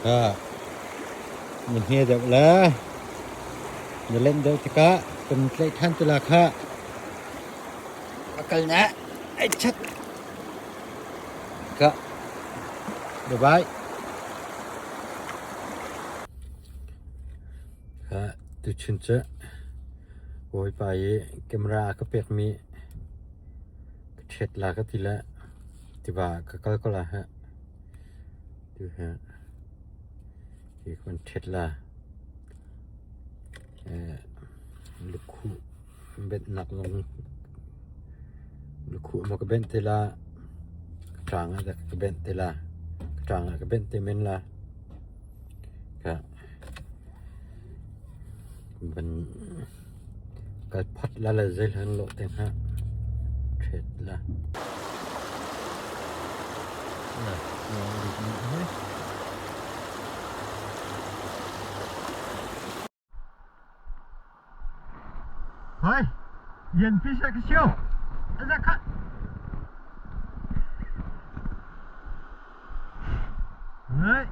Kha na hme deuh le na lenh deuh tikah kan tlaih ṭhan te la khah. A kal na ai chat. Ka bye bye. Kha tuchun cu Bawipa i camera a ka pekmi ka ṭhet la ka ti le tiva ka kal ko la heh. Tu hi hi kan ṭhet la. Lukhuh benhnak zong lukhuh maw ka benh te la, ka ṭang ah dah ka benh te la, ka ṭang ah ka benh te men la. Ka van kal phot la le zeihlan lawh te hnga ṭhet la. Hoi, yen pi sa ka siu. Aza kha. Đấy.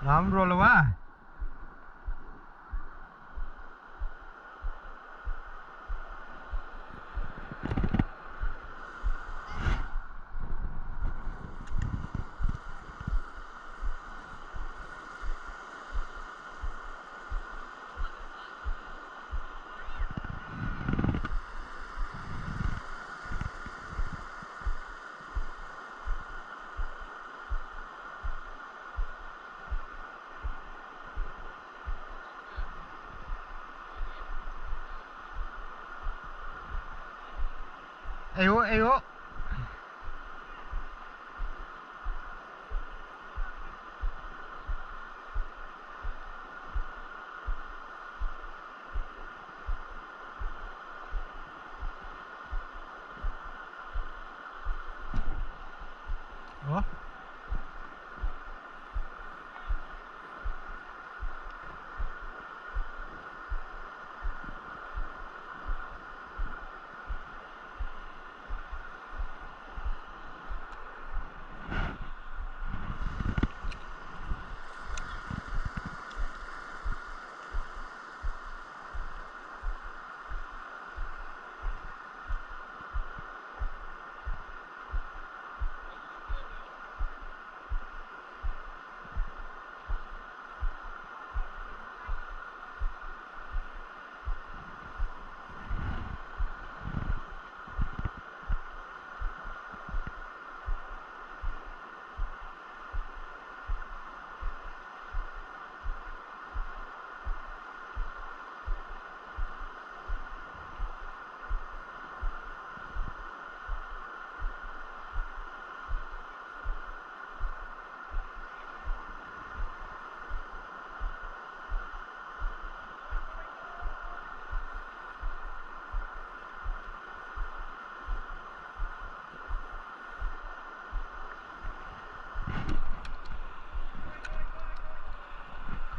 Ngam rua lo ah. Ei u, ei u. Ủa?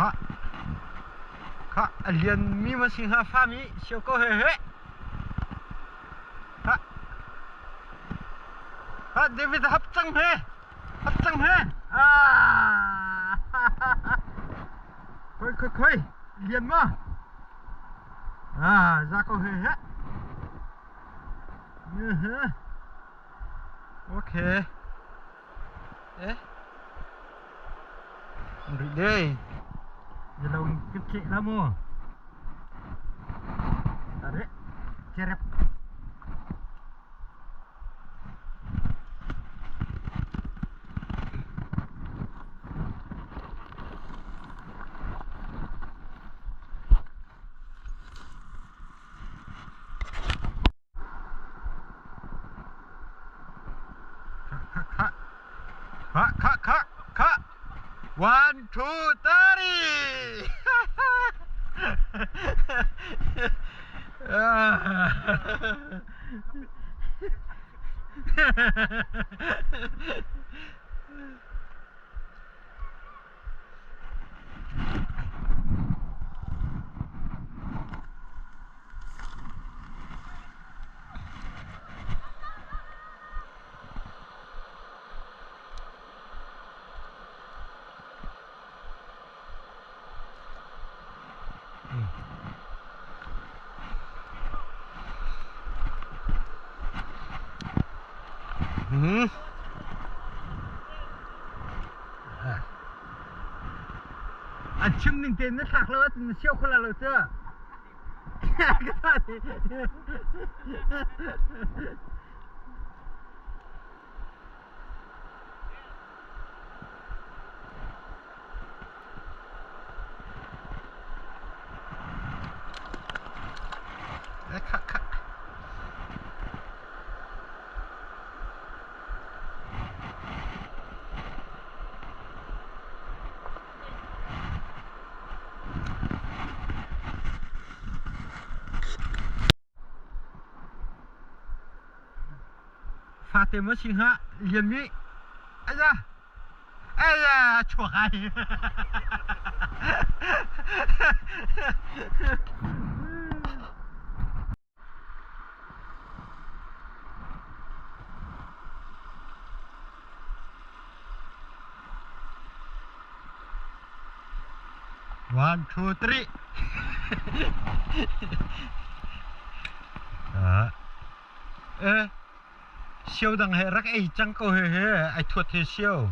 Khah. Khah a lian mi ma si hnga fa mi sio ko he he. Khah. Khah David hap cang he. Hap cang he. Ah. Khoi khoi khoi lian ma. Ah, za ko he he. Okay. Eh. Rih deh. Jalau kecil lah mu. Tarik. Cerep. Kha kha kha kha kha kha. One, two, three! An chim ning tein na thlak lo ahcun na sio kho lai lo cu. Fate maw si hnga lian mi aya aya chuak ai. One, two, three. Eh, sio dang he rak ei cang ko he he ai thuat he sio.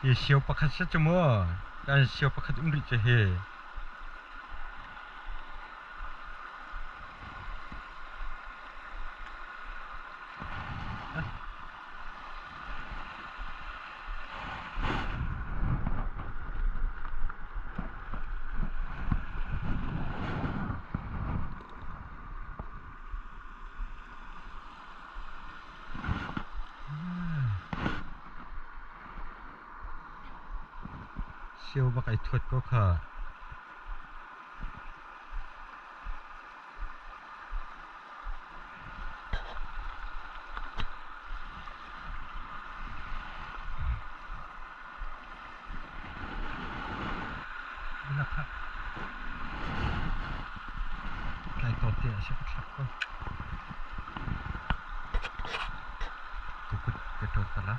Hi sio pakhat si cu mu. Kan sio pakhat um rih cu hi. Sio bak ai thuat ko kha. Tlai tawt te a si ka thlak ko. Tukut ka ṭol ta la.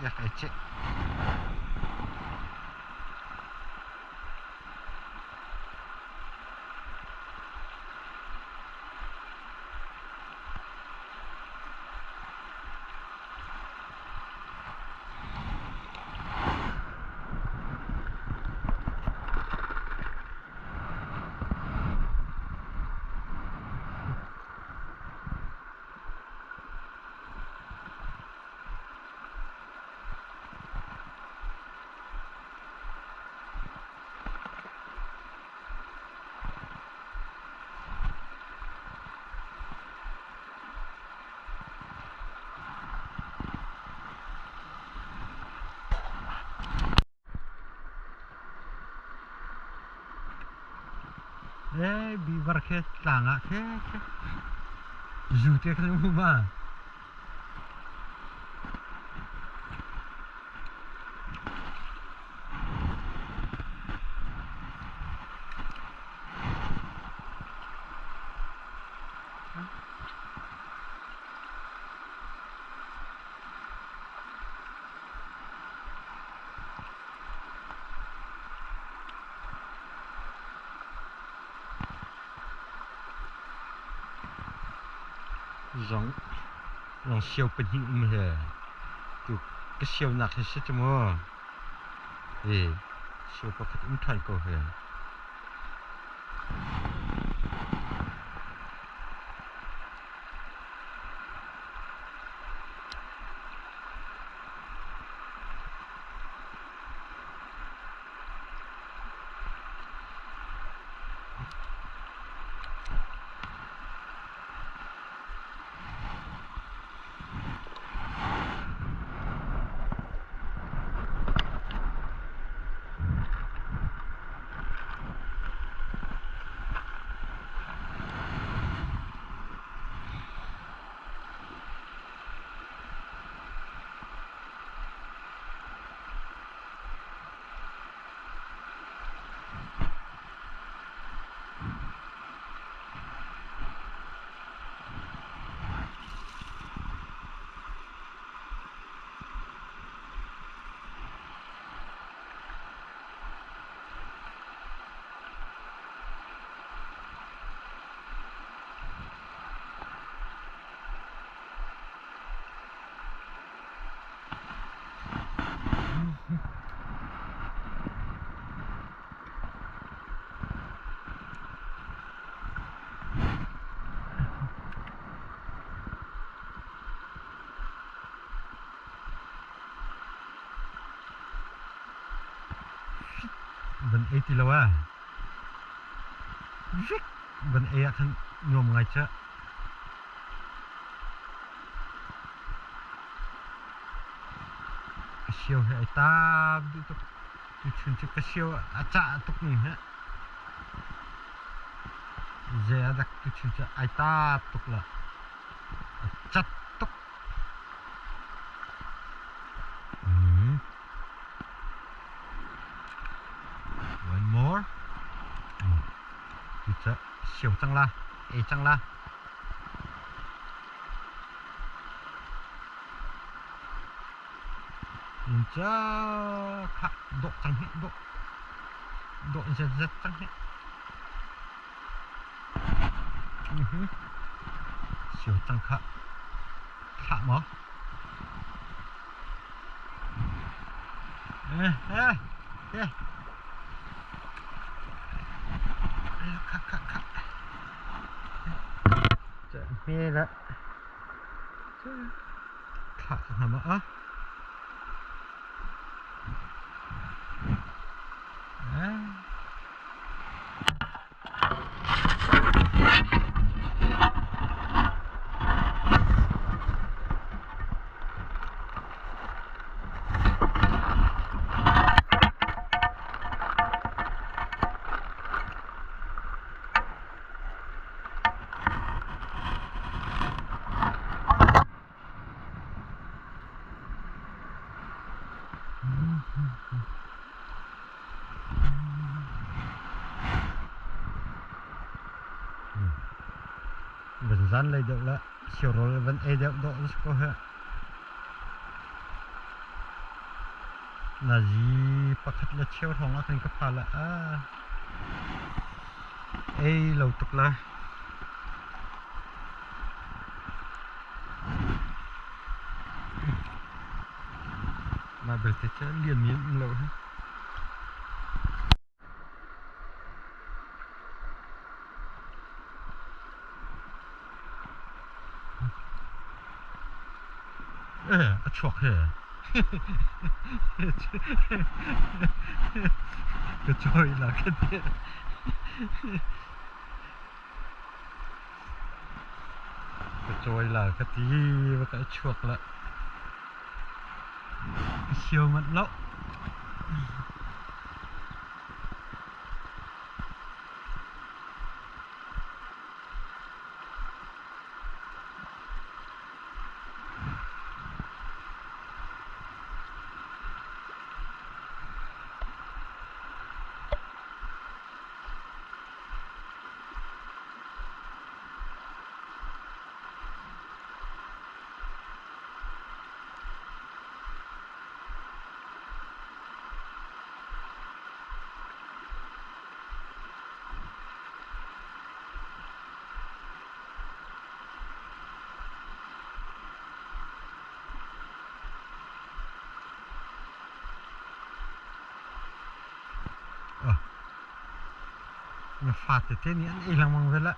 Yak ai ceh. Eh, beaver khi tlang ah khi khi zu te khan um ma. Zong zong sio pahnih um he tu ka sionak hi si cu mu. Hi sio pakhat um ṭhan ko he. Van ei ti lo ah. Van ei ah khan nuam ngai ca. Ka sio he ai taap duh tuk. Tuchun cu ka sio a cah tuk ning he. Zei ah dak tuchun cu ai taap tuk la. A cat tuk. One more. Cu sio cang la. Ei cang la. Ca kha dawh cang hih dawh dawh zetzet cang hih. Sio cang kha thlah maw? Eh eh eh. Kha kha kha. Hme la. Thlah hna ma a. Van zan lei deuh le siarol van ei deuh dawh na si ko heh. Nazi pakhat le cheu hrawng ah khan ka pha la a ei lo tuk la. Mah belte cu lianmi an um lo hi. Eh, a chuak he. Ka cawi la ka ti. Ka cawi la ka ti va ka chuak la. Ka sio manh lo. Na fatete nih an ei lengmang ve lah.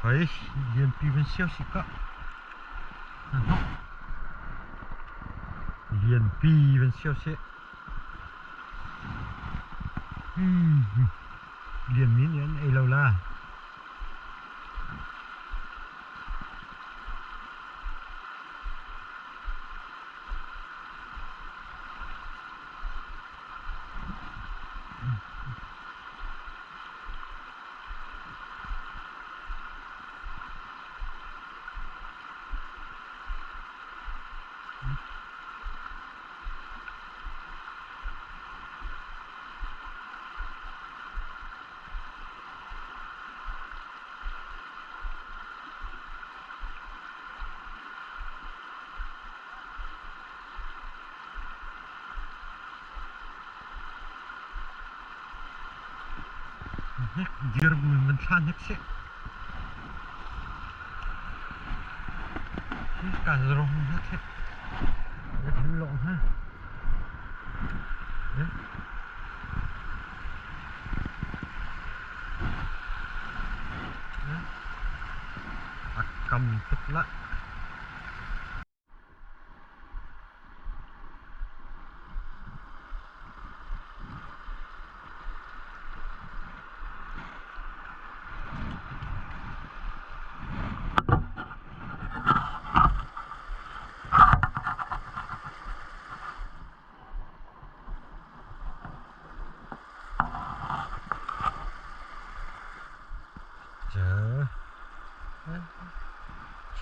Hei, lianpi van siau si ka. Lianpi van siau si. Lianmi nih an ei lo la. Dir buin van thla hnik sih. Ka rong ha thek. Kan lawng ha. A kam tuk lah.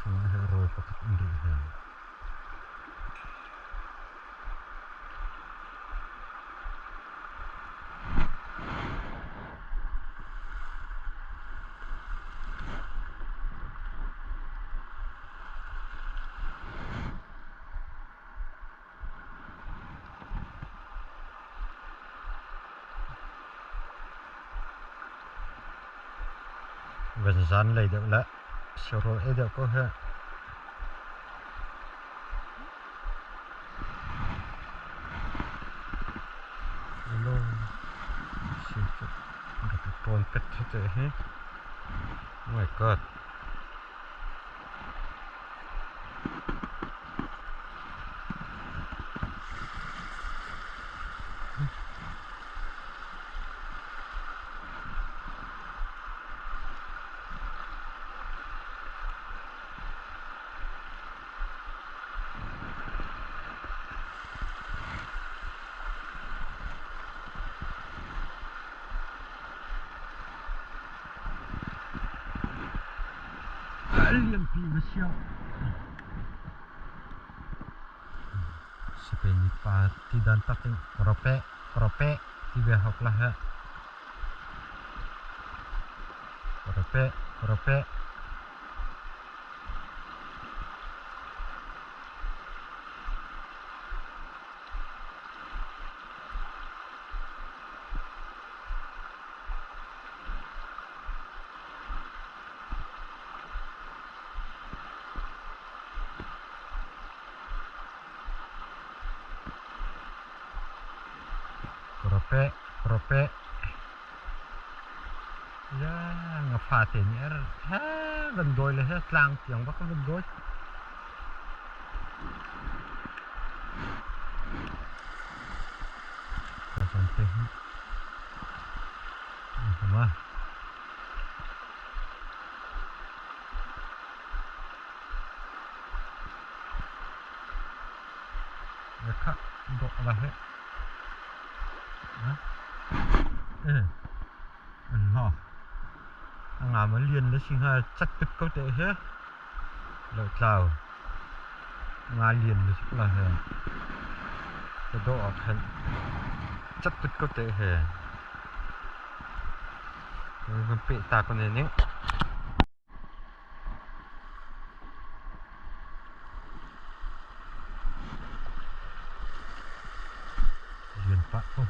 Chungah hin rawl pakhat um rih hna. Van zan lei deuh le sirawl ei deuh ko hi. Hello. Si cu rak i tawn pet te hi. Oh my god. Lianpi na siang. Spain pa ti dan tak in rope rope ti ve hok la ha. Rope rope. Rope rope. Ya nga fate nih ar he van dawi le he tlang tiang bak van dawi. Te hi. Ma. Kha dawh la he. An ho. A nga ma lian le si hnga chat pit ko te he. Lo tlau. Nga lian le si la he. Ka dawh ah khan chat pit ko te he. Kan peh ta ko ne ning.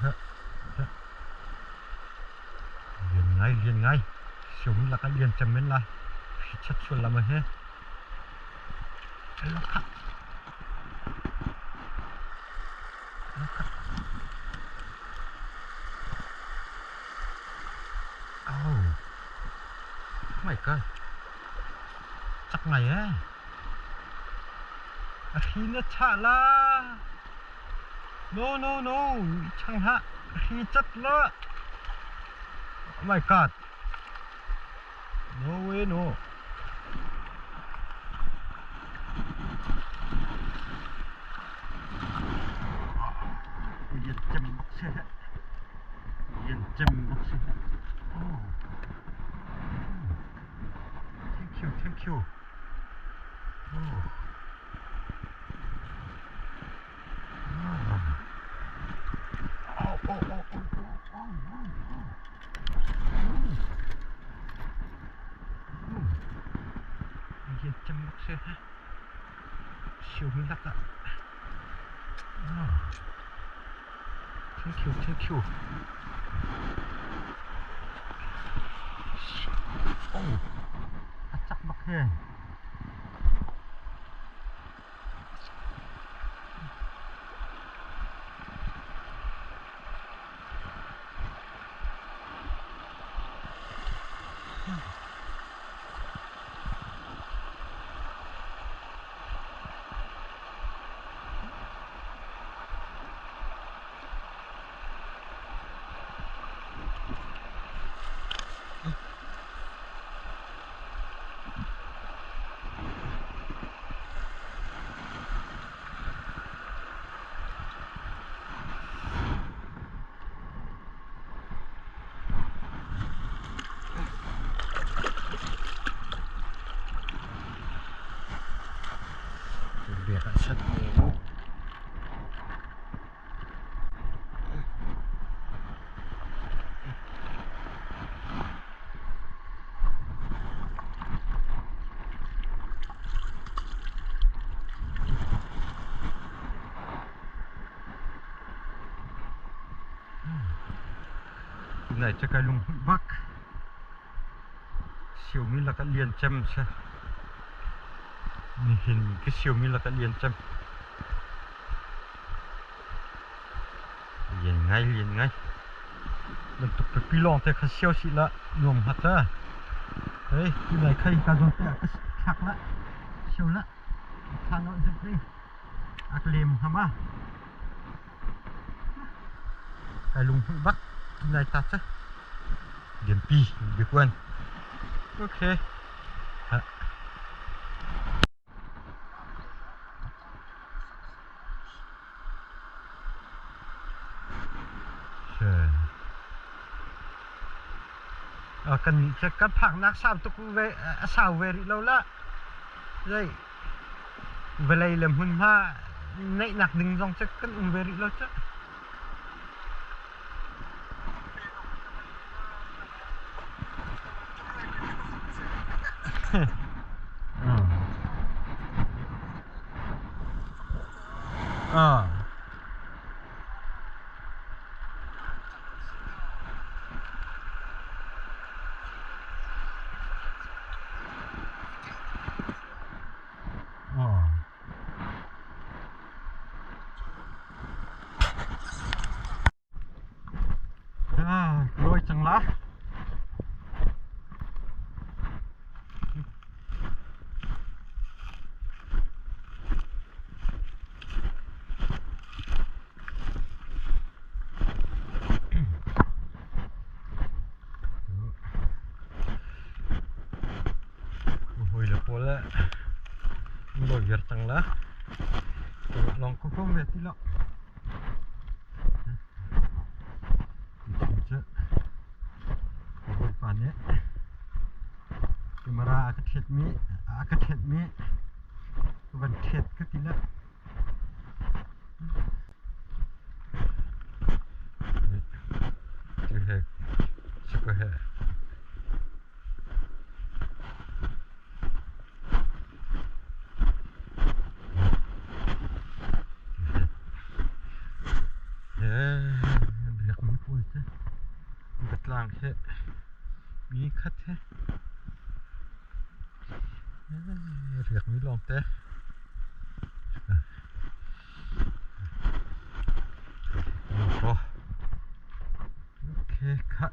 Heh. Heh. Lian ngai, lian ngai. Sium lak ah lian cem men la. Hri chat sual lam he. Lakha. Lakha. Oh. My God. Cak ngai eh. A hri na chah la. No, no, no. I chang hlah. A hri cat la. Oh my God. No way, no. Lian cem bak si. Lian cem bak si. Oh. Thank you, thank you. Oh. Oh, oh, oh, oh, oh, oh, oh. Lian cem bak si. Siu lak ah. Oh. Thank you, thank you. Oh, a cak bak he. Biak ah sat mu. Tunai cu kai lunghmuih bak. Siomi lakah lian cem si. Nihin ka siomi lakah lian cem. Lian ngai, lian ngai. Bantuk pipi lawng te kha sio si la nuam hnga ta. Hei, tunai khai ka zawn te ah ka thlak la. Sio la. Thla nawn hnik ding. A ka lem hnga ma. Kai lunghmuih bak. Tunai ta cu. Lianpi biakuan. Okay. Ha. Kan nih cu kan phaknak sau tuk ve a sau ve rih lo la. Zei vawlei le hmunhma neihnak ding zong cu kan um ve rih lo cu. Lawi cang la. Hawi le pawl le lawi viar cang la. Long ko ko ve ti lo. Bawipa nih camera a ka ṭhetmi a ka ṭhetmi van ṭhet ka ti le tu he si ko he. Tlang hi mi khat he riakmi lawngte. Okay, kha.